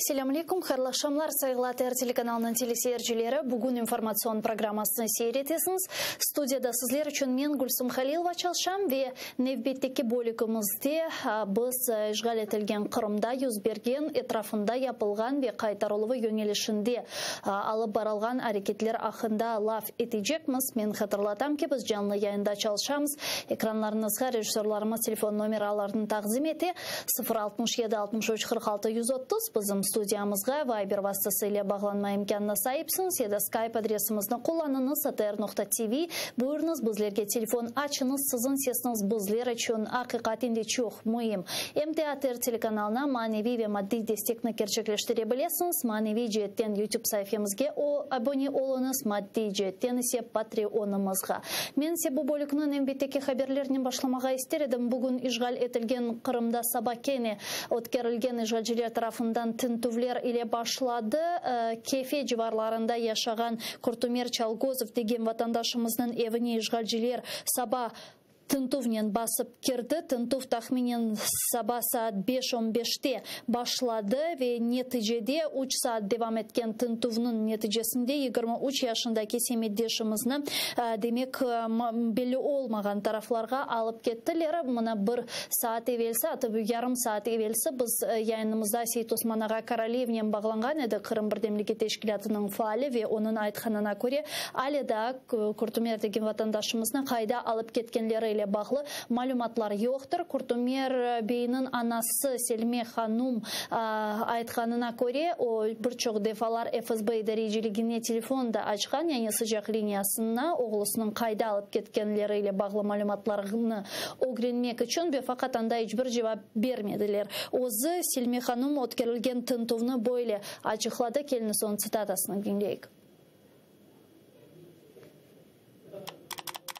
Selâm aleyküm, hayırlı aqşamlar, sayğılı ATR telekanalınıñ teleseyircileri. Bugün informatsion programmasını seyir etesiñiz. Studiyada sizler içün men, Gülsüm Halilova, çalışam ve nevbetteki bölügimizde biz işğal etilgen Qırımda yüz bergen, etrafında yapılğan ve qaytarıluvı yöñelişinde alıp barılğan areketler aqqında laf etecekmiz. Men hatırlatam ki, biz canlı yayında çalışamız. Ekranlarıñızğa rejissörlarımız telefon nomeralarını taqdim ete, 0 67 63 46 130, bizim studiyamızğa Viber vastası ile bağlanma imkânına saipsiñiz ya da Skype adresimizni qullanıñız, atr.tv. Buyurıñız, bizlerge telefon açıñız, siziñ sesiñiz bizler içün aqiqaten de çoq müim. Em de ATR telekanalına maneviy ve maddiy destekni kerçekleştire bilesiñiz, maneviy ceetten YouTube saifemizge abone oluñız, maddiy ceetten ise Patreonımızğa. Men ise bu bölükni nevbetteki haberlernen başlamağa ister edim. Bugün işğal etilgen Qırımda saba kene ötkerilgen işğalciler tarafından tintüvler ile başladı. Kefe civarlarında yaşağan Kurtumer Çalgozov degen vatandaşımıznıñ evine işğalciler saba tintüvnen basıp kirdi. Tintüv tahminen saba saat beş on beşte başladı ve neticede üç saat devam etken tintüvniñ neticesinde 23 yaşındaki semetdeşimizni, demek, belli olmağan taraflarğa alıp kettiler. Mına bir saat evelsi, atı yarım saat evelsi biz yayınımızda Seytosman ağa Karaliyevnen bağlanğan edik, Qırım birdemligi teşkilâtınıñ faali, ve onıñ aytqanına köre, ale daa Kurtumer degen vatandaşımıznı qayda alıp ketkenleri ile bağlı malümatlar yoqtır. Kurtumer beyniñ anası Selme hanum aytqanına köre, o bir çoq defalar FSB idareciligine telefon da açqan, yani sıcaq liniyasına, oğlusınıñ qayda alıp ketkenleri ile bağlı malümatlarnı ögrenmek içün, ve faqat anda iç bir cevap bermediler. Özü Selme hanum ötkerilgen tintüvni böyle açıqladı, keliñiz onıñ tsitatasını diñleyik.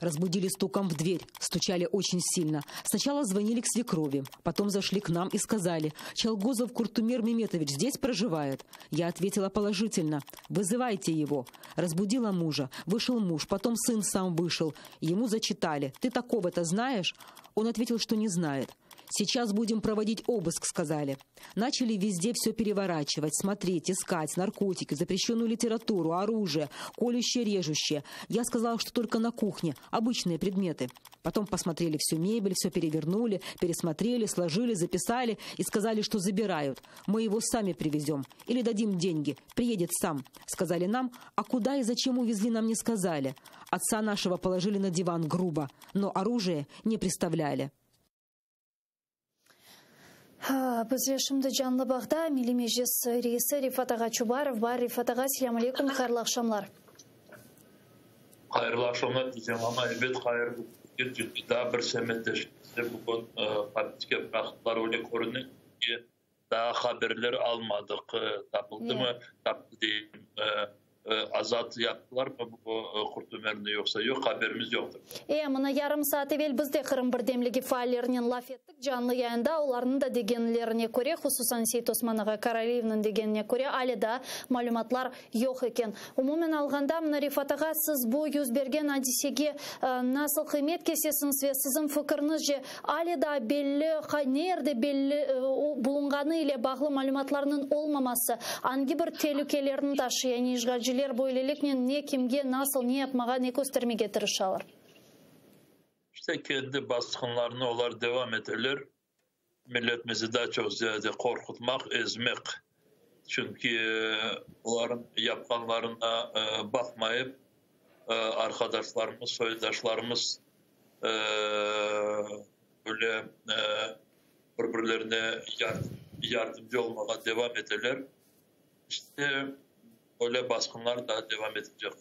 Разбудили стуком в дверь. Стучали очень сильно. Сначала звонили к свекрови, потом зашли к нам и сказали: «Чалгозов Куртумер Меметович здесь проживает?» Я ответила положительно. «Вызывайте его». Разбудила мужа. Вышел муж, потом сын сам вышел. Ему зачитали: «Ты такого-то знаешь?» Он ответил, что не знает. «Сейчас будем проводить обыск», сказали. Начали везде все переворачивать, смотреть, искать наркотики, запрещенную литературу, оружие, колющее, режущее. Я сказала, что только на кухне, обычные предметы. Потом посмотрели всю мебель, все перевернули, пересмотрели, сложили, записали и сказали, что забирают. Мы его сами привезем или дадим деньги, приедет сам. Сказали нам, а куда и зачем увезли, нам не сказали. Отца нашего положили на диван грубо, но оружие не приставляли. Bizle şimdi canlı bağda Milliy Meclis reisi Refat ağa Çubarov bar. Refat ağa, selâm aleyküm, hayırlı aqşamlar. Hayırlı aqşamlar diyeceğim ama elbet hayırlı çünki daa bir semetdeşimizni bugün apiske bıraqtılar, öyle körüne ki, daa haberler almadıq, tapıldı mı, tapıldı deyim, azat yaptılar mı bu Qurtumerni yoqsa yoq, haberimiz yoqtır. Mına yarım saat evel biz de Qırım birdemligi faallerinen laf ettik canlı yayında, olarnıñ da degenlerine köre, hususan Seytosman ağa Karaliyevniñ degenine köre, ale daa malümatlar yoq eken. Umumen alğanda, mına Refat ağa, siz bu yüz bergen adisege nasıl qıymet kesesiñiz ve siziñ fikiriñizce ale daa belli, ne yerde belli bulunğanı ile bağlı malümatlarnıñ olmaması angi bir telükelerni taşıy, yani işğalciler böyleliknen ne, kimge, nasıl, ne yapmağa, ne köstermege tırışalar? İşte kendi basqınlarını olar devam eteler. Milletimizi daha çoq ziyade qorqutmaq, ezmek. Çünki olarnıñ yapqanlarına baqmayıp, arqadaşlarımız, soydaşlarımız böyle bir-birlerine yardımcı olmağa devam eteler. İşte böyle basqınlar da devam etecek.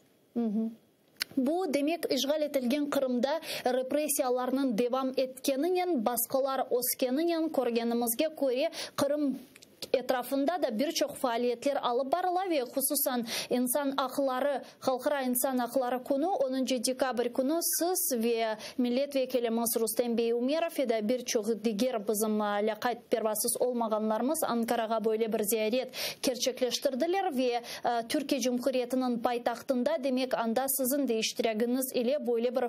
Bu, demek, işğal etilgen Qırımda repressiyalarnıñ devam etkeninen, basqılar öskeninen, körgenimizge köre, Qırım etrafında da bir çoq faaliyetler alıp barıla ve hususan insan aqları, Halqara insan aqları künü, onıncı dekabr künü siz ve millet vekilimiz Rustem bey Umerov ya da bir çoq diger bizim lâqayt pervasız olmağanlarımız Ankarağa böyle bir ziyaret kerçekleştirdiler ve Türkiye Cumhuriyetiniñ paytahtında, demek, anda siziñ de iştiragiñiz ile böyle bir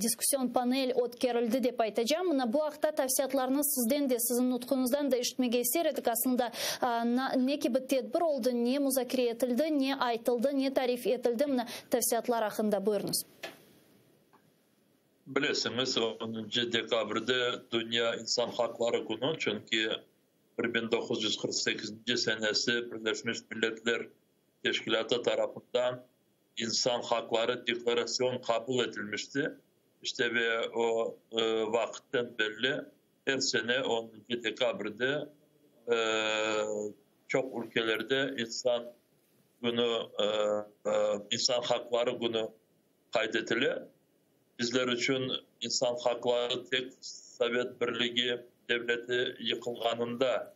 diskussion panel ötkerildi dep aytacağım. Mına bu aqta tafsilâtlarnı sizden de, siziñ nutquñızdan da eşitmege ister edik. Aslında. Anda ne kibi tedbir oldı, ne muzakere etildi, ne aytıldı, ne tarif etildi, mına tafsilâtlar aqqında buyurıñız. Bilesiñiz, onıncı dekabrde Dünya insan haqları künü, çünki 1948 senesi Birleşmiş Milletler Teşkilâtı tarafından İnsan haqları deklarasyon qabul etilmişti. İşte ve o vaqıttan berli er sene onıncı dekabrde çoq ülkelerde insan künü, insan haqları künü qayd etile. Bizler içün insan haqları tek Sovet Birligi devleti yıqılğanında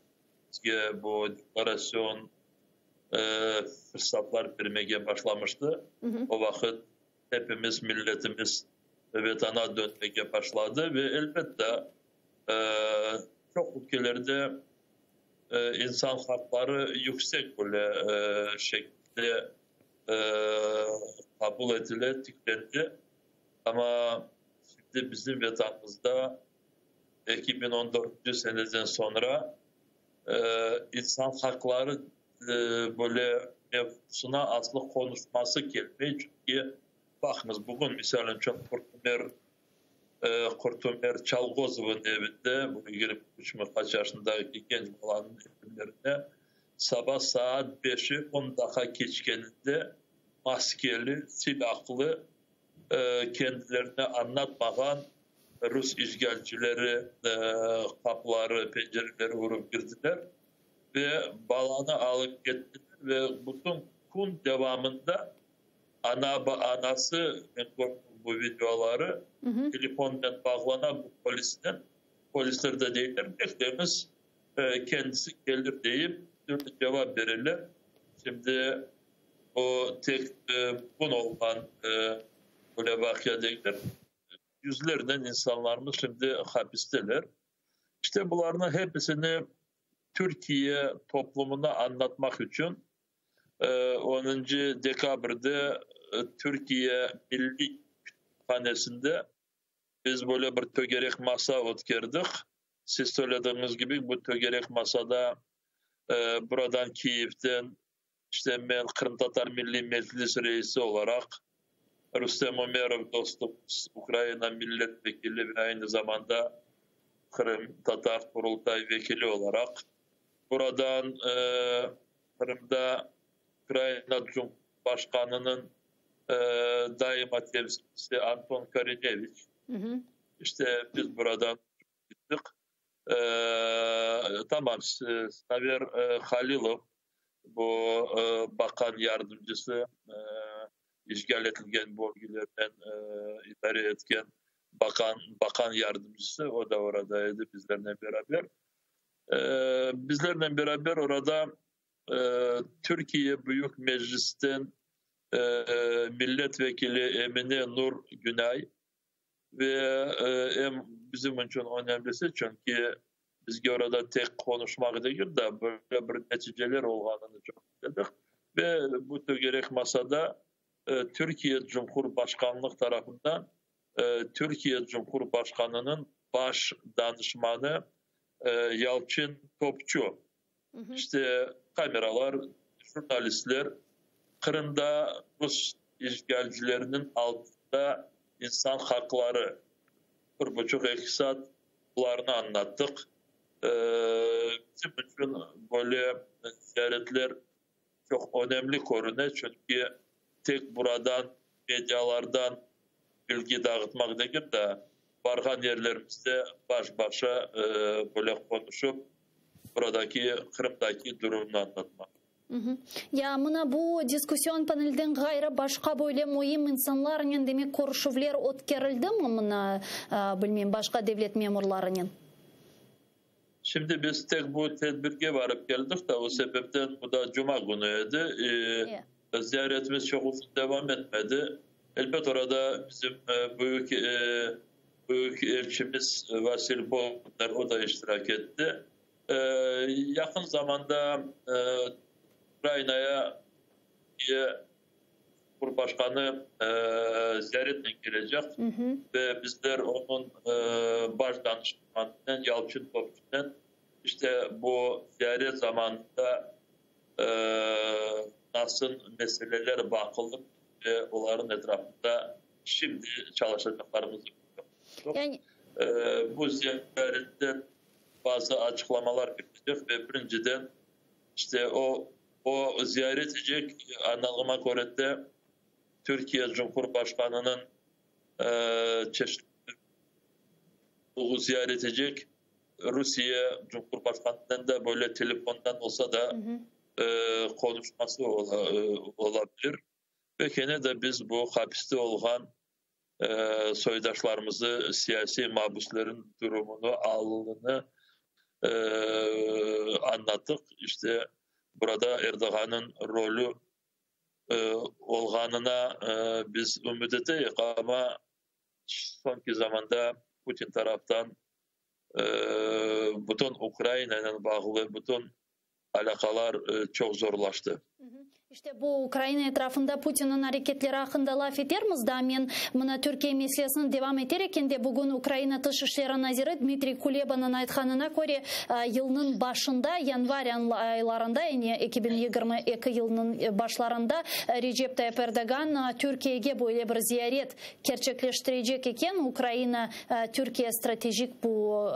bizge bu deklarasyon fırsatlar bermege başlamıştı. O vaqıt hepimiz, milletimiz Vetana dönmege başladı ve, elbette, çoq ülkelerde insan haqları yüksek böyle şekilde qabul etile, tiklendi. Amma şimdi bizim Vetanımızda 2014 seneden soñra insan haqları böyle mevzusına aslı qonuşması kelmey, çünki, baqıñız, bugün, misal içün, Qurtumer, Qurtumer Çalgozovnıñ evinde, bu 23 mi qaç yaşındaki genç balanıñ evlerinde saba saat beşi on daqqa keçkeninde maskeli, silâhlı, kendilerini añlatmağan rus işğalcileri qapıları, pencereleri urıp kirdiler ve balanı alıp kettiler ve bütün kün devamında ana, anası, men kördim bu videoları, telefonnen bağlana bu polisnen, polisler de deyler, beklemiz, kendisi kelir deyip, türlü cevap bereler. Şimdi o tek bugün olğan böyle vaqia degil. Yüzlernen insanlarımız şimdi hapisteler. İşte bularnıñ hepsini Türkiye toplumına añlatmaq içün onıncı dekabrde Türkiye Milliy kütüphanesinde biz böyle bir tögerek masa ötkerdik. Siz söylediğiniz kibi, bu tögerek masada buradan Kiyevden işte men Qırımtatar Milliy Meclis reisi olaraq, Rustem Umerov dostumız, Ukraina millet vekili ve aynı zamanda Qırımtatar Qurultay vekili olaraq, buradan Qırımda Ukraina Cumhurbaşqanınıñ daima temsilcisi Anton Korineviç, işte biz buradan gittik. Tamam, Saver Halilov, bu baqan yardımcısı, işğal etilgen bölgelerden idare etken baqan, baqan yardımcısı, o da orada edi bizlernen beraber. Bizlernen beraber orada Türkiye Büyük Meclisten millet vekili Emine Nur Günay ve em bizim içün önemlisi, çünki bizge orada tek qonuşmaq degil de, böyle bir neticeler olğanını çoq istedik. Ve bu tögerek masada Türkiye Cumhurbaşqanlıq tarafından Türkiye Cumhurbaşqanınıñ baş danışmanı Yalçın Topçu, işte kameralar, jurnalistler Qırımda rus işğalcileriniñ altında insan haqları bir buçuq, eki saat bularnı añlattıq. Bizim içün böyle ziyaretler çoq önemli körüne, çünki tek buradan, medialardan bilgi dağıtmaq degil de, barğan yerlerimizde baş-başa böyle qonuşıp, buradaki, Qırımdaki durumnı añlatmaq. Ya mına bu diskussion panelden ğayrı başqa böyle müim insanlarnen, demek, körüşüvler ötkerildimi, mına, bilmeyim, başqa devlet memurlarınen? Şimdi biz tek bu tedbirge barıp keldik de, o sebepten bu da cuma künü edi. Ziyaretimiz çoq uzun devam etmedi. Elbet, orada bizim büyük büyük elçimiz Vasil Bodnar, o da iştirak etti. Yaqın zamanda Ukrainaya Cumhurbaşqanı ziyaretnen kelecek ve bizler onıñ baş danışmanınen, Yalçın Topçunen. İşte bu ziyaret zamanında nasıl meseleler baqılıp ve oların etrafında şimdi çalışacaqlarımızı Yani Bu ziyaretten bazı açıqlamalar berecek ve birinciden işte o o ziyaret edecek, añladığıma köre de, Türkiye Cumhurbaşqanınıñ çeşitli ziyaret edecek, Rusiye Cumhurbaşqanınen de böyle telefondan olsa da qonuşması olabilir. Ve kene de biz bu hapiste olğan soydaşlarımızı, siyasiy mabüslerin durumını, alını añlattıq. İşte burada Erdoğannıñ rolü olğanına biz ümüt eteyik, amma soñki zamanda Putin taraftan bütün Ukrainanen bağlı bütün alâqalar çoq zorlaştı. İşte bu Ukraina etrafında Putinniñ areketleri aqqında laf etermiz daa. Men mına Türkiye meselesini devam eter ekende, bugün Ukraina Tış işleri naziri Dmitriy Kulebanıñ aytqanına köre, yılnıñ başında, yanvar aylarında, yani 2022 yılınıñ başlarında Recep Tayyip Erdoğan Türkiyege böyle bir ziyaret kerçekleştirecek eken, Ukraina, Türkiye stratejik bu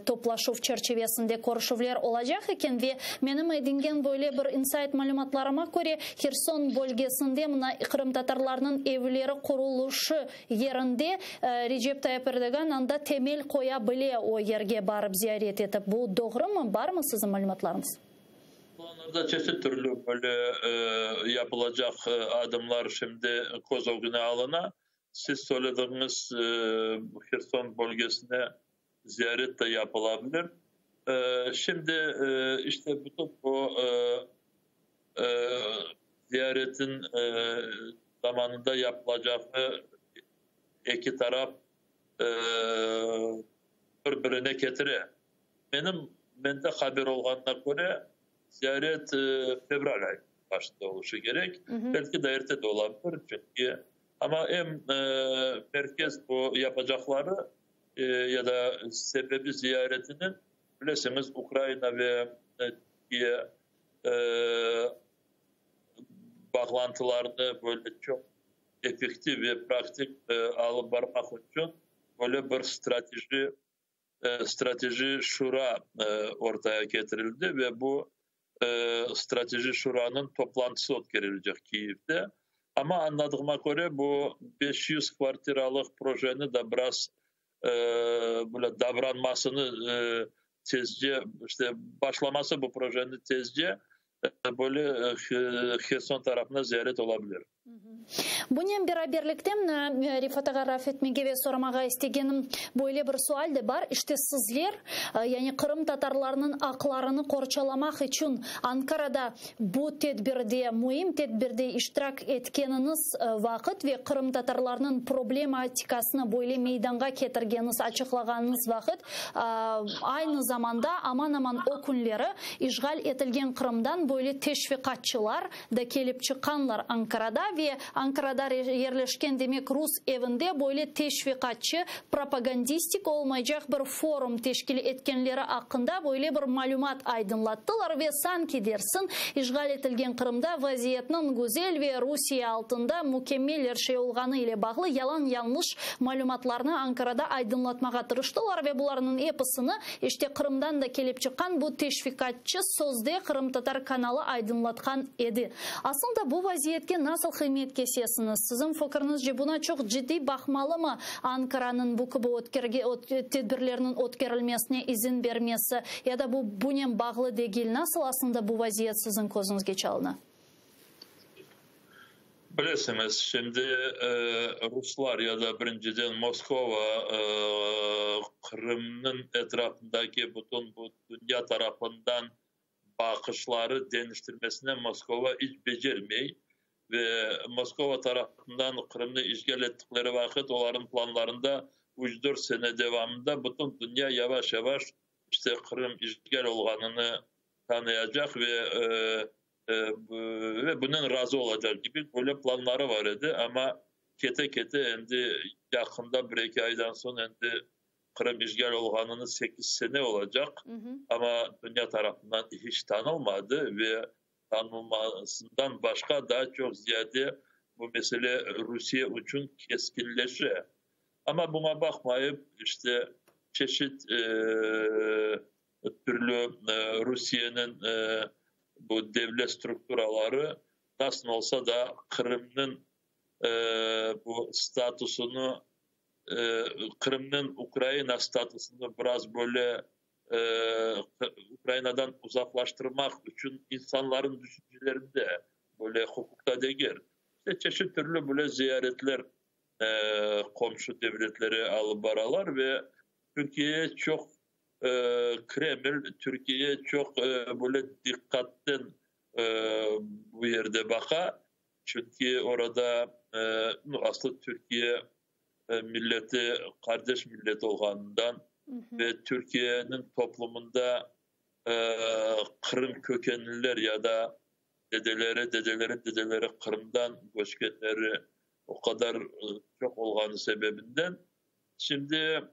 toplaşuv çerçivesinde körüşüvler olacaq eken ve menim edingen böyle bir insayt malümatlarıma köre, Herson bölgesinde mına qırımtatarlarnıñ evleri qurulışı yerinde Recep Tayyip Erdoğan anda temel qoya bile o yerge barıp ziyaret etip. Bu doğrumı? Barmı siziñ malümatlarıñız? Planlarda çeşit türlü böyle yapılacaq adımlar şimdi köz ögüne alına. Siz söylediğiniz Herson bölgesine ziyaret de yapılabilir. Şimdi işte bütün bu ziyaretin zamanında yapılacağı eki taraf bir-birine ketire. Menim mende haber olğanına köre, ziyaret fevral ayınıñ başında oluşı kerek. Belki de erte de olabilir, çünki amma em merkez bu yapacaqları ya da sebebi ziyaretiniñ, bilesiñiz, Ukraina ve Türkiye bağlantılarını böyle çoq effektiv ve praktik alıp barmaq içün böyle bir strateji Strateji şura ortaya ketirildi ve bu Strateji şuranıñ toplantısı ötkerilecek Kiyevde. Amma añladığıma köre, bu 500 kvartiralıq projeni da biraz böyle davranmasını tezce, işte başlaması bu projeni tezce böyle Herson tarafına ziyaret olabilir. Bunen beraberlikte, Refat ağa, laf etmege ve soramağa istegenim böyle bir sual de bar, işte sizler, yani qırımtatarlarnıñ aqlarını qorçalamaq içün Ankarada bu tedbirde, müim tedbirde iştirak etkeniñiz vaqıt ve qırımtatarlarnıñ problematikasını böyle meydanğa ketirgeniñiz, açıqlağanıñız vaqıt, aynı zamanda aman-aman o künleri işğal etilgen Qırımdan böyle teşviqatçılar, da kelip çıqqanlar Ankarada ve Ankarada yerleşken demek Rus evinde böyle teşviqatçı, propagandistik olmaycaq bir forum teşkil etkenleri aqqında böyle bir malümat aydınlattılar ve sanki dersin işğal etilgen Qırımda vaziyetniñ güzel ve Rusiye altında mükemmel er şey olğanı ile bağlı yalan-yanlış malümatlarnı Ankarada aydınlatmağa tırıştılar ve bularnıñ episini işte Qırımdan da kelip çıqqan bu teşviqatçı sözde qırımtatar kanalı aydınlatqan edi. Aslında bu vaziyetke nasıl qıymet kesesiñiz? Siziñ fikriñizce buna çoq ciddiy baqmalımı Ankaranıñ bu kibi tedbirlerniñ ötkerilmesine izin bermesi ya da bu bunen bağlı degil? Nasıl aslında bu vaziyet siziñ közüñizge çalına? Bilesiñiz, şimdi ruslar ya da birinciden Moskova Qırımnıñ etrafındaki bütün bu dünya tarafından baqışları deñiştirmesine Moskova iç becermey ve Moskova tarafından Qırımnı işğal ettikleri vaqıt olarnıñ planlarında üç-dört sene devamında bütün dünya yavaş-yavaş işte Qırım işğal olğanını tanıyacaq ve ve bunen razı olacaq kibi böyle planları bar edi, amma kete-kete endi yaqında bir-eki aydan soñ endi. Qırım işğal olğanını 8 sene olacaq, amma dünya tarafından hiç tanılmadı ve tanılmasından başqa daa çoq ziyade bu mesele Rusiye içün keskinleşe. Amma buña baqmayıp, işte çeşit türlü Rusiyeniñ bu devlet strukturaları nasıl olsa da Qırımnıñ bu statusını, Qırımnıñ Ukraina statusını biraz böyle Ukrainadan uzaqlaştırmaq içün insanların düşüncelerinde, böyle huquqta degil, işte çeşit türlü böyle ziyaretler qomşu devletlere alıp baralar ve Türkiye çoq, Kreml Türkiye çoq böyle diqqatten bu yerde baqa, çünki orada aslı Türkiye milleti qardeş millet olğanından ve Türkiyeniñ toplumında Qırım kökenliler ya da dedeleri, dedeleri, dedeleri Qırımdan köçkenleri o qadar çoq olğanı sebebinden şimdi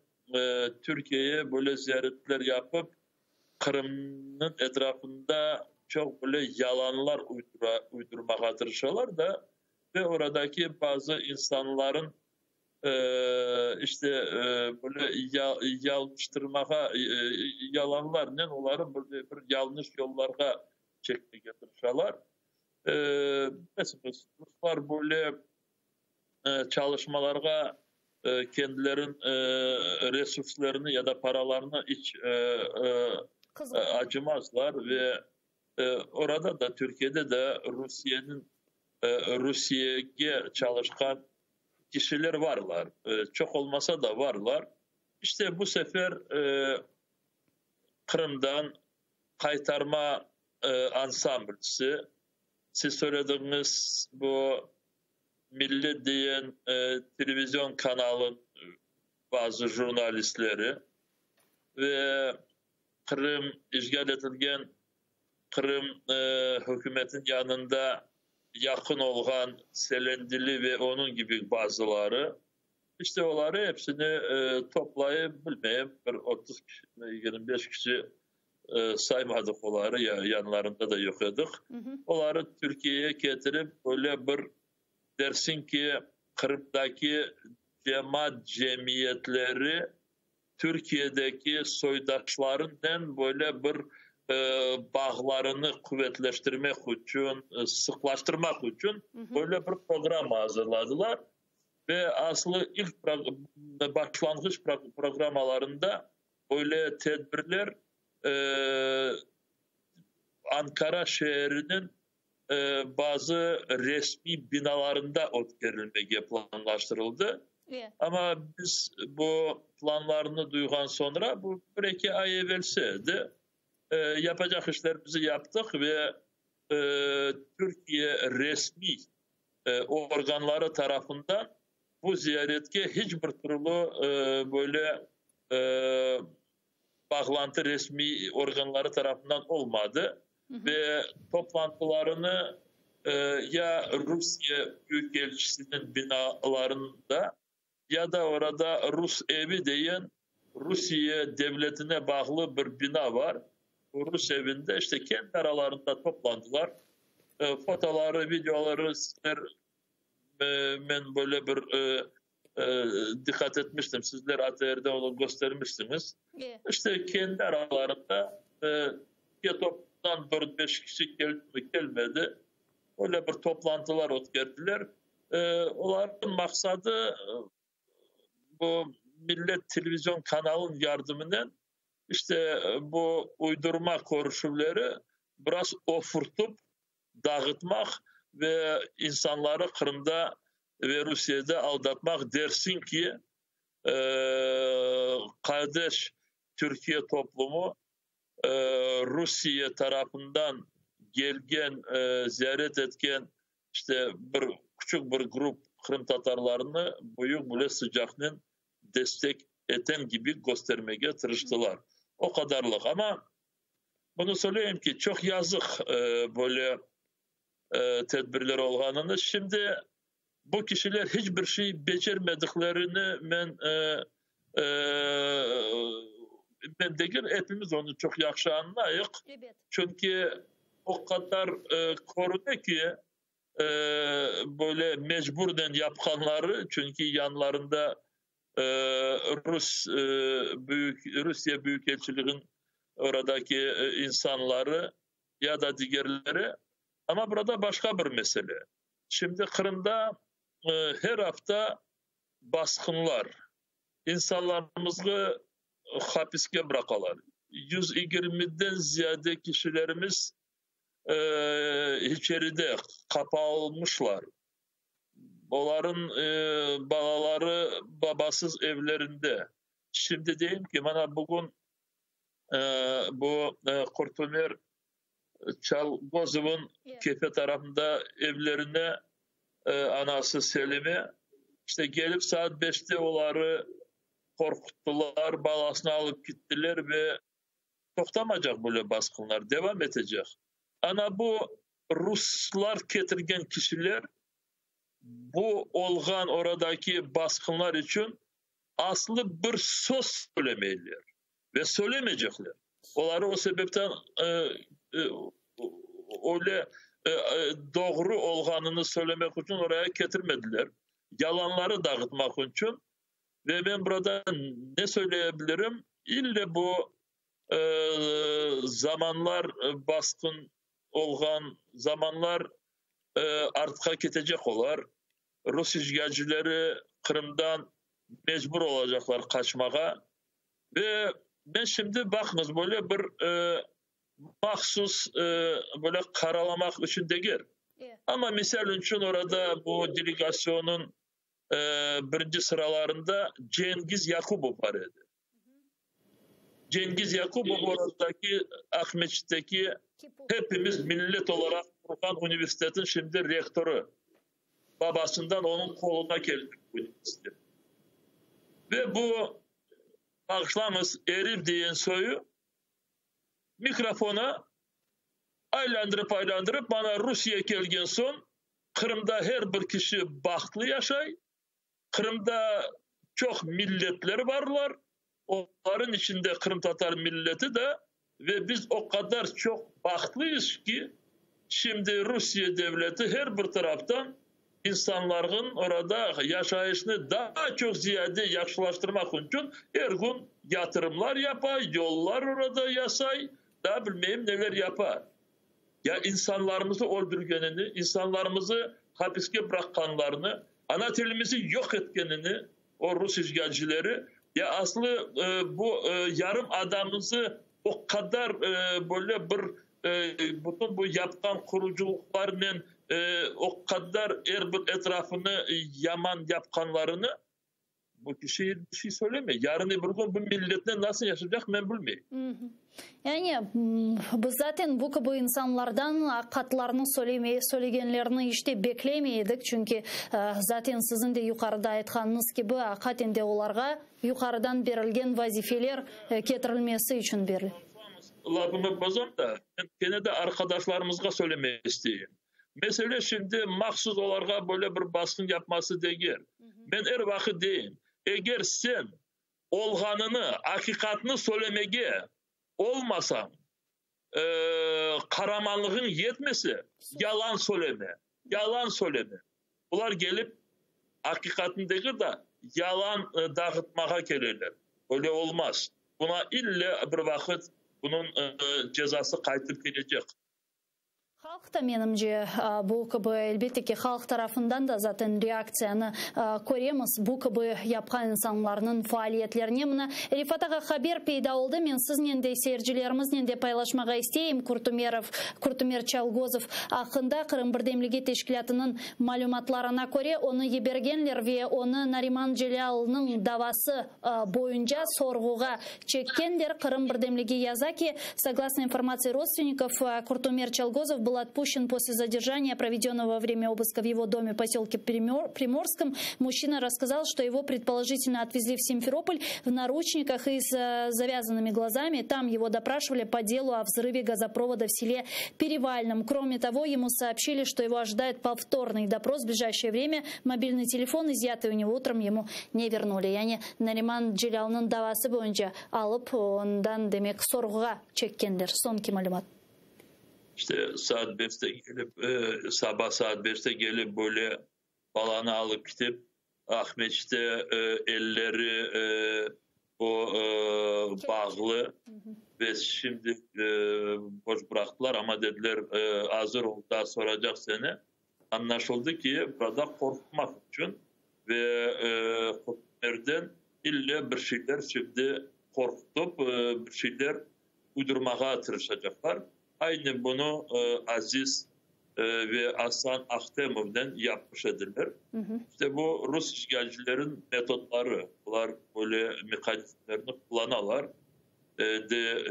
Türkiyeye böyle ziyaretler yapıp, Qırımnıñ etrafında çoq böyle yalanlar uydurmağa tırışalar da ve oradaki bazı insanların işte böyle yalnıştırmağa, yalanlarnen oları böyle bir yanlış yollarğa çekmege tırışalar. Bilesiñiz, ruslar böyle çalışmalarğa kendilerin resurslarını ya da paralarını iç acımazlar ve orada da, Türkiyede de Rusiyeniñ, Rusiyege çalışqan kişiler varlar. Çoq olmasa da varlar. İşte bu sefer Qırımdan qaytarma ansamblsi, siz söylediğiniz bu Millet diyen televizyon kanalın bazı jurnalistleri ve Qırım işğal etilgen Qırım hükümetin yanında yaqın olğan Selendili ve onıñ kibi bazıları, işte oları hepsini toplayıp, bilmeyim, bir 30 kişi, 25 kişi saymadıq oları, yanlarında da yoq edik. Oları Türkiyege ketirip, böyle bir dersin ki, Qırımdaki cemaat cemiyetleri Türkiyedeki soydaşlarınen böyle bir bağlarını quvetleştirmek içün, sıqlaştırmaq içün böyle bir programma azırladılar. Ve aslı ilk başlanğıç programmalarında böyle tedbirler Ankara şeeriniñ bazı resmiy binalarında ötkerilmege planlaştırıldı. Amma biz bu planlarnı duyğan soñra, bu bir-eki ay evelsi edi, yapacaq işlerimizi yaptıq ve Türkiye resmiy organları tarafından bu ziyaretke hiç bir türlü böyle bağlantı resmiy organları tarafından olmadı ve toplantılarını ya Rusiye büyükelçisiniñ binalarında, ya da orada Rus evi deyen Rusiye devletine bağlı bir bina var. Rus evinde işte kendi aralarında toplandılar. Fotoları, videoları sizler, men böyle bir diqqat etmiştim, sizler ATRde onı köstermişsiniz. İşte kendi aralarında toptan 4-5 kişi keldi mi, kelmedi. Öyle bir toplantılar ötkerdiler. Olarnıñ maqsadı bu Millet televizyon kanalınıñ yardımınen işte bu uydurma körüşüvleri biraz ofurtıp dağıtmaq ve insanları Qırımda ve Rusiyede aldatmaq, dersin ki, qardeş Türkiye toplumu Rusiye tarafından kelgen, ziyaret etken işte bir küçük bir grup qırımtatarlarını büyük bile sıcaqnen destek eten kibi köstermege tırıştılar. O qadarlıq. Amma bunı söyleyim ki, çoq yazıq böyle tedbirler olğanını. Şimdi bu kişiler hiç bir şey becermediklerini men. Men degil, epimiz onı çoq yahşı añlayıq. Çünki o qadar körüne ki, böyle mecburnen yapqanları, çünki yanlarında Rus büyük Rusiye büyükelçiliginiñ oradaki insanları ya da digerleri. Amma burada başqa bir mesele. Şimdi Qırımda her afta basqınlar, insanlarımızğı hapiske bıraqalar. 120-den ziyade kişilerimiz içeride qapalmışlar. Oların balaları babasız evlerinde. Şimdi deyim ki, mana bugün bu Qurtumer Çalgozovıñ Kefe tarafında evlerine anası Selime, işte kelip saat beşte oları qorquttılar, balasını alıp kettiler ve toqtamaycaq böyle basqınlar, devam etecek. Ana bu ruslar ketirgen kişiler bu olğan oradaki basqınlar içün aslı bir söz söylemeyler ve söylemeycekler. Oları o sebepten öyle doğru olğanını söylemek içün oraya ketirmediler. Yalanları dağıtmaq içün. Ve men burada ne söyleyebilirim? İlle bu zamanlar basqın olğan zamanlar artqa ketecek olar. Rus işğalcileri Qırımdan mecbur olacaqlar qaçmağa. Ve men şimdi baqıñız, böyle bir mahsus böyle qaralamaq içün degil. Amma misal içün orada bu delegasyonıñ birinci sıralarında Cengiz Yakubov bar edi. Cengiz Yakubov oradaki Aqmescitteki hepimiz millet olaraq qurğan universitetin şimdi rektorı. Babasından onıñ qoluna keldi bu universitet. Ve bu, bağışlañız, erif degen soyu mikrofona aylandırıp-aylandırıp, mana Rusiye kelgen soñ Qırımda her bir kişi bahtlı yaşay, Qırımda çoq milletler barlar, oların içinde qırımtatar milleti de, ve biz o qadar çoq bahtlıyız ki, şimdi Rusiye devleti her bir taraftan insanlarnıñ orada yaşayışını daa çoq ziyade yahşılaştırmaq içün er kün yatırımlar yapa, yollar orada yasay, daa bilmeyim neler yapa. Ya insanlarımızı öldürgenini, insanlarımızı hapiske bıraqqanlarını, ana tilimizi yoq etkenini o rus işğalcileri, ya aslı bu yarım adamımızı o qadar böyle bir bütün bu yapqan qurucılıqlarnen o qadar er bir etrafını yaman yapqanlarını bu kişi bir şey söylemey. Yarın öbür kün bu milletnen nasıl yaşayacaq men bilmeyim. Yani biz zaten bu kibi insanlardan aqatlarnı söylegenlerini iç te beklemey edik, çünki zaten siziñ de yuqarıda aytqanıñız kibi, aqaten de olarğa yuqarıdan berilgen vazifeler ketirilmesi içün berile. Lafımı bozam da, men kene de arqadaşlarımızğa söylemek isteyim. Mesele şimdi mahsus olarğa böyle bir basqın yapması degil. Men er vaqıt deyim, eger sen olğanını, aqiqatnı söylemege olmasañ, qaramanlığıñ yetmese, yalan söyleme, yalan söyleme. Bular kelip aqiqatnı degil de, yalan dağıtmağa keleler. Öyle olmaz. Buna ille bir vaqıt bunıñ cezası qaytıp kelecek. Halq da, menimce, bu kibi, elbette ki, halq tarafından da zaten reaktsiyanı köremiz, bu kibi yapqan insanlarnıñ faaliyetlerine. Mına, Refat ağa, haber peyda oldı, men siznen de, seyircilerimiznen de paylaşmağa isteyim, Kurtumerov, Kurtumer Çalgozov aqqında Qırım birdemligi teşkilâtınıñ malümatlarına köre, onı yibergenler ve onı Nariman Celâlnıñ davası boyunca sorğuğa çekkenler. Qırım birdemligi yaza ki, soglasno informatsiya rodstvennikov, Kurtumer Çalgozov. был отпущен после задержания, проведенного во время обыска в его доме в поселке Приморском. Мужчина рассказал, что его предположительно отвезли в Симферополь в наручниках и с завязанными глазами. Там его допрашивали по делу о взрыве газопровода в селе Перевальном. Кроме того, ему сообщили, что его ожидает повторный допрос в ближайшее время. Мобильный телефон, изъятый у него утром, ему не вернули. Yani Nariman Celâlnıñ davası boyunca alıp, ondan demek sorğuğa çekkenler. Soñki malümat. İşte saat 5'te gelip, sabah saat 5'te gelip böyle balanı alıp gidip, Aqmescitte elleri o bağlı ve şimdi boş bıraqtılar, amma dediler, azır ol, daa soracaq seni. Añlaşıldı ki, burada qorqutmaq içün ve Qurtumerden ille bir şeyler şimdi qorqutıp, bir şeyler uydurmağa tırışacaqlar. Aynı bunı Aziz ve Asan Ahtemovnen yapmış ediler. İşte bu rus işğalcilerin metodları, bular böyle mehanizmlerni qullanalar. De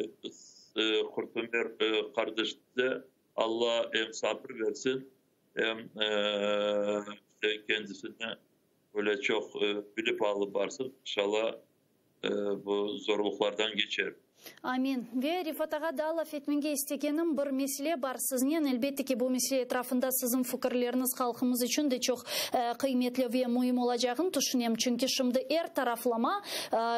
Qurtumer qardeşimize Alla em sabır bersin, em işte kendisini böyle çoq bilip alıp barsın, inşalla bu zorluqlardan keçer. Amin. Ve Refat ağa, daa laf etmege istegenim bir mesele bar siznen. Elbette ki, bu mesele etrafında siziñ fikirleriñiz halqımız içün de çoq qıymetli ve müim olacağını tüşünem. Çünki şimdi er taraflama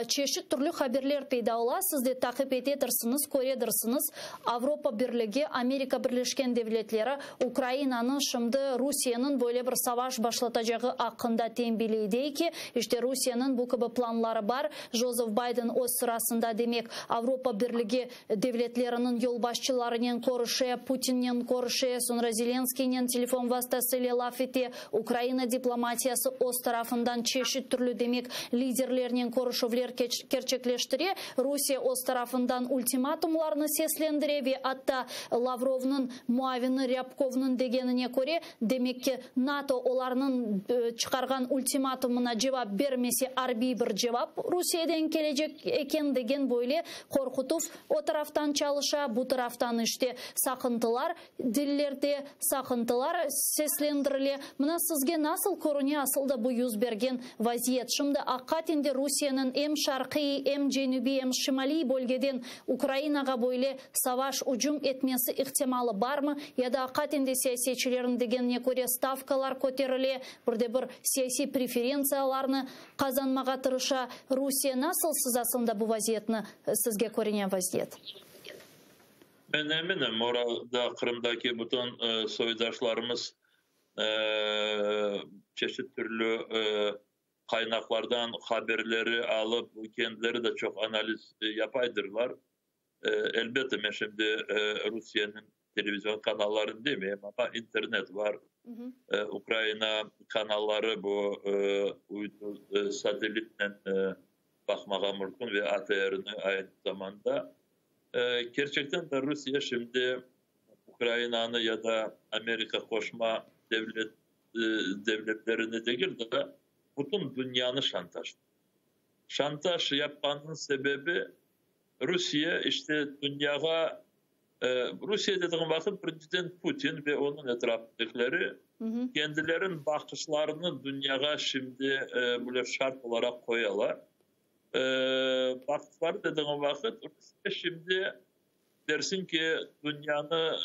çeşit türlü haberler peyda ola. Siz de taqip etedirsiñiz, köredirsiñiz. Avropa Birligi, Amerika Birleşken Devletleri Ukrainanı şimdi Rusiyeniñ böyle bir savaş başlatacağı aqqında tenbiley, dey ki, işte Rusiyeniñ bu kibi planları bar. Jozef Bayden öz sırasında, demek, Avropa Birligi devletleriniñ yolbaşçılarınen körüşe, Putinnen körüşe, soñra Zelenskiynen telefon vastası ile laf ete. Ukraina diplomatiyası öz tarafından çeşit türlü, demek, liderlernen körüşüvler kerçekleştire. Rusiye öz tarafından ultimatumlarnı seslendire ve atta Lavrovnıñ muavini Râbkovnıñ degenine köre, demek ki, NATO olarnıñ çıqarğan ultimatumına cevap bermese, arbiy bir cevap Rusiyeden kelecek eken degen böyle qorqutuv o taraftan çalışa, bu taraftan işte saqıntılar dillerde saqıntılar seslendirile. Mına sizge nasıl körüne asıl da bu yüz bergen vaziyet? Şimdi aqiqaten de Rusiyeniñ em şarqiy, em cenübiy, em şimaliy bölgeden Ukrainağa böyle savaş ücüm etmesi ihtimalı barmı? Ya da aqiqaten de siyasetçilerniñ degenine köre stavkalar köterile, bir de bir siyasiy preferentsiyalarnı qazanmağa tırışa Rusiye? Nasıl siz aslında bu vaziyetni, sizge körüne vaziyet? Men eminim, orada Qırımdaki bütün soydaşlarımız çeşit türlü qaynaqlardan haberleri alıp, kendileri de çoq analiz yapaydırlar. Elbette, men şimdi Rusiyeniñ televizion kanallarını demeyim, amma internet var, Ukraina kanalları bu uydu satellitnen baqmağa mümkün ve ATRni aynı zamanda. Kerçekten de Rusiye şimdi Ukrainanı ya da Amerika Qoşma Devlet Devletlerini degil de, bütün dünyanı şantaj. Şantaj yapqanınıñ sebebi Rusiye işte dünyağa, Rusiye dediğim vaqıt birinciden Putin ve onıñ etrafındakileri kendileriniñ baqışlarını dünyağa şimdi böyle şart olaraq qoyalar. Baqışları dediğim vaqıt Rusiye şimdi dersin ki dünyanı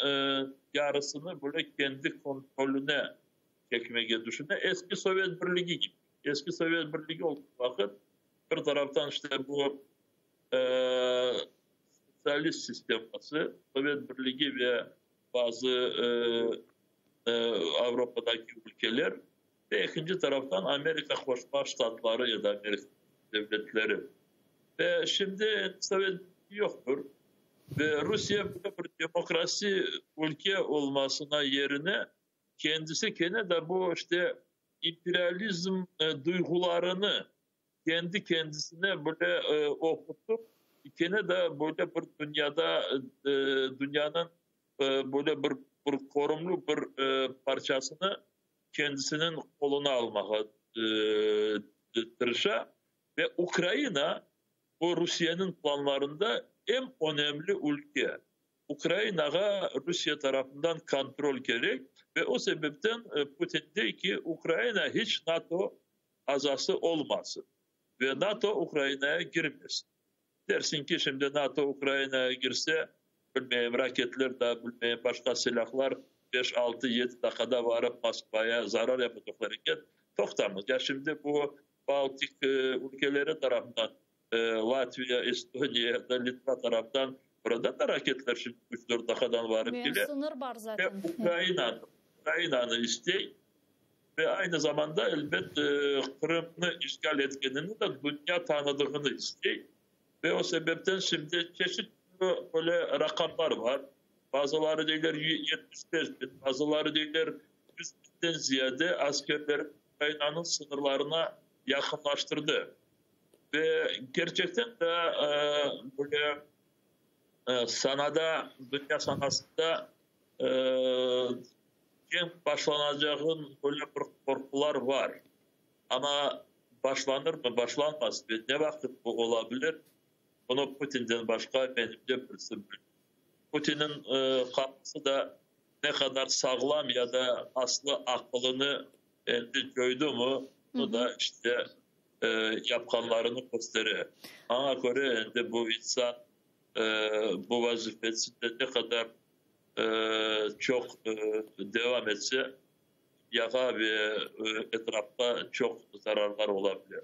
yarısını böyle kendi kontrolüne çekmege düşüne. Eski Sovet Birligi kibi. Eski Sovet Birligi olğan vaqıt bir taraftan işte bu sotsialist sisteması, Sovet Birligi ve bazı Avropadaki ülkeler ve ekinci taraftan Amerika Qoşma Ştatları ya da Amerika devletleri. Ve şimdi Sovet yoqtur. Ve Rusiye bir demokrasi ülke olmasına yerine kendisi kene de bu işte imperializm duyğularını kendi kendisine böyle oqutıp, kene de böyle bir dünyada, dünyanıñ böyle bir qorumlı bir parçasını kendisiniñ qoluna almağa tırışa. Ve Ukraina bu Rusiyeniñ planlarında eñ önemli ülke. Ukrainağa Rusiye tarafından kontrol kerek ve o sebepten Putin dey ki, Ukraina hiç NATO azası olmasın ve NATO Ukrainaya girmesin. Dersiñ ki, şimdi NATO Ukrainaya girse, bilmeyim, raketler da, bilmeyim, başqa silâhlar beş, altı, yedi daqqada varıp Moskvaya zarar yapacaqlar eken. Toqtamız. Ya şimdi bu Baltik ülkeleri tarafından, Latviya, Estoniya ya da Litva taraftan buradan da raketler şimdi üç, dört daqqadan varıp kele. Sıñır bar zaten. Ve Ukrainanı, Ukrainanı istey. Ve aynı zamanda, elbet, Qırımnı işğal etkenini de dünya tanıdığını istey. Ve o sebepten şimdi çeşit türlü böyle raqamlar bar. Bazıları deyler 75 bin, bazıları deyler 100 binden ziyade askerler Ukrainanıñ sıñırlarına yaqınlaştırdı. Ve kerçekten de böyle sanada, dünya sanasında Cenk başlanacağın böyle bir qorqular bar. Amma başlanırmı, başlanmaz ve ne vaqıt bu ola bilir, bunı Putinden başqa menimce birisi bilmey. Putiniñ qapısı da ne qadar sağlam ya da aslı aqılını endi coydumı, bunı da işte yapqanlarını köstere. Maña köre, endi bu insan bu vazifesinde ne qadar çoq devam etse, dünyağa ve etrafqa çoq zararlar ola bile.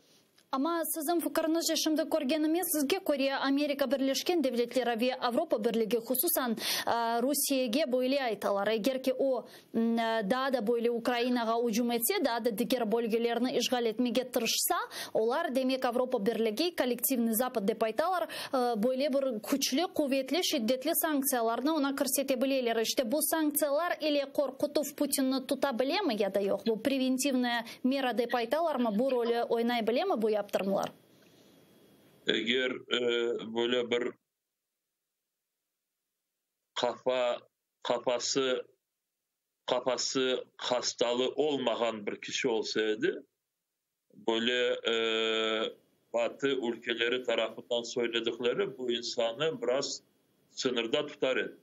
Amma siziñ fikiriñizce, şimdi körgenimiz, sizge köre, Amerika Birleşken Devletleri ve Avropa Birligi, hususan, Rusiyege böyle aytalar, eger ki o, daa da böyle Ukrainağa ücüm etse, daa da diger bölgelerni işğal etmege tırışsa, olar, demek, Avropa Birligi, kollektivnıy Zapad dep aytalar, böyle bir küçlü, quvetli, şiddetli sanktsiyalarnı oña kirsete bileler. İşte bu sanktsiyalar ile qorqutuv Putinni tuta bilemi ya da yoq? Bu preventivnaya mera dep aytalarmı, bu rolü oynay bilemi bu yaptırımlar? Eger böyle bir qafa, qafası, qafası hastalı olmağan bir kişi olsa edi, böyle Batı ülkeleri tarafından söyledikleri bu insanı biraz sınırda tutar edi.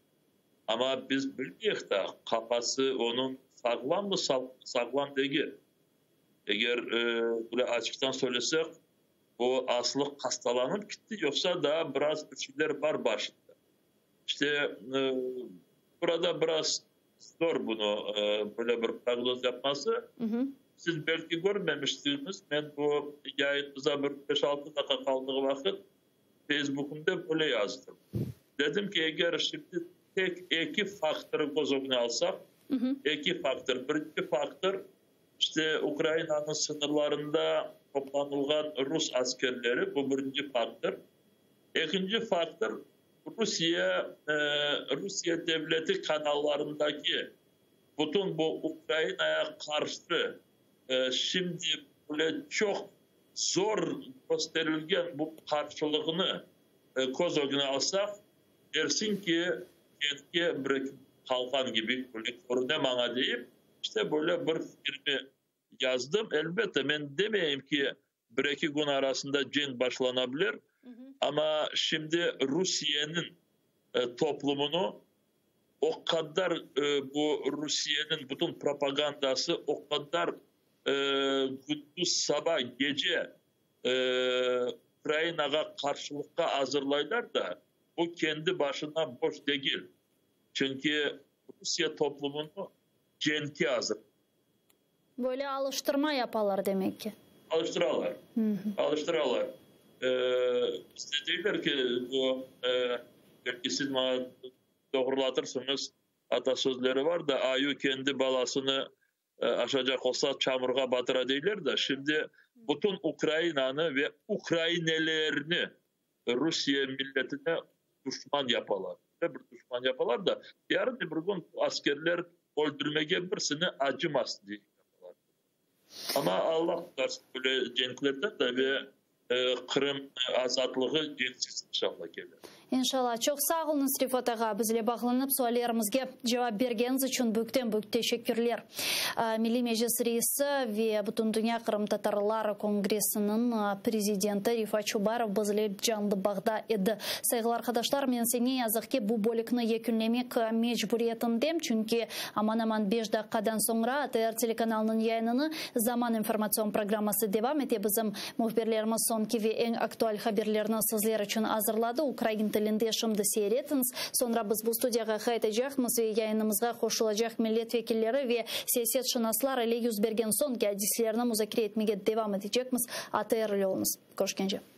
Amma biz bilmeyik da, qafası onıñ sağlammı, sağlam degil. Eger böyle açıqtan söylesek, o aslı hastalanıp gitti, yoqsa daa biraz bir şeyler bar başında. İşte, burada biraz zor bunı böyle bir prognoz yapması. Siz belki körmemişsiñiz, men bu yayınımıza bir beş-altı daqqa qaldığı vaqıt Feysbukımda böyle yazdım. Dedim ki, eger şimdi tek eki faktorı köz ögüne alsaq, eki faktor, birinci faktor, işte Ukrainanıñ sıñırlarında toplanılğan rus askerleri, bu birinci faktor. Ekinci faktor, Rusiye, Rusiye devleti kanallarındaki bütün bu Ukrainaya qarşı şimdi böyle çoq zor kösterilgen bu qarşılığını köz ögüne alsaq, dersiñ ki, cenkke bir qalğan kibi böyle körüne maña deyip, işte böyle bir fikirni yazdım. Elbette, men demeyim ki, bir-eki kün arasında cenk başlana bilir, amma şimdi Rusiyeniñ toplumını o qadar bu Rusiyeniñ bütün propagandası o qadar kündüz, saba, gece Ukrainağa qarşılıqqa azırlaylar da, bu kendi başına boş degil. Çünki Rusiye toplumını cenkke azırlaylar. Böyle alıştırma yapalar demek ki. Alıştıralar. Alıştıralar. Bizde deyler ki, bu, belki siz maña doğrulatırsıñız, atasözleri var da, ayu kendi balasını aşacaq olsa, çamurğa batıra deyler da, şimdi bütün Ukrainanı ve ukrainelerni Rusiye milletine duşman yapalar. Böyle bir duşman yapalar da, yarın bir kün askerler öldürmege birisini acımaz diye yapalar. Amma Allah qurtarsın böyle cenklerden de ve Qırım azatlığı cenksiz inşallah kelir. İnşalla. Çoq sağ oluñız, Refat ağa, bizle bağlanıp suallerimizge cevap bergeniñiz içün büyükten büyük teşekkürler. Milliy Meclis reisi ve Bütündünya qırımtatarlar kongressiniñ prezidenti Refat Çubarov bizle canlı bağda edi. Sayğılı arqadaşlar, men ise ne yazıq ki, bu bölükni yekünlemek mecburiyetindem, çünki aman-aman beş daqqadan soñra ATR telekanalınıñ yayınını Zaman informatsion programması devam ete. Bizim Mühbirlerimiz soñki ve eñ aktual haberlerni sizler içün azırladı. Ukrain tilinde şimdi seyir etiñiz. Soñra biz bu studiyağa qaytacaqmız ve yayınımızğa qoşulacaq millet vekilleri ve siyasetşınaslar ile yüz bergen soñki adiselerni muzakere etmege devam etecekmiz. ATR ile oluñız. Körüşkence.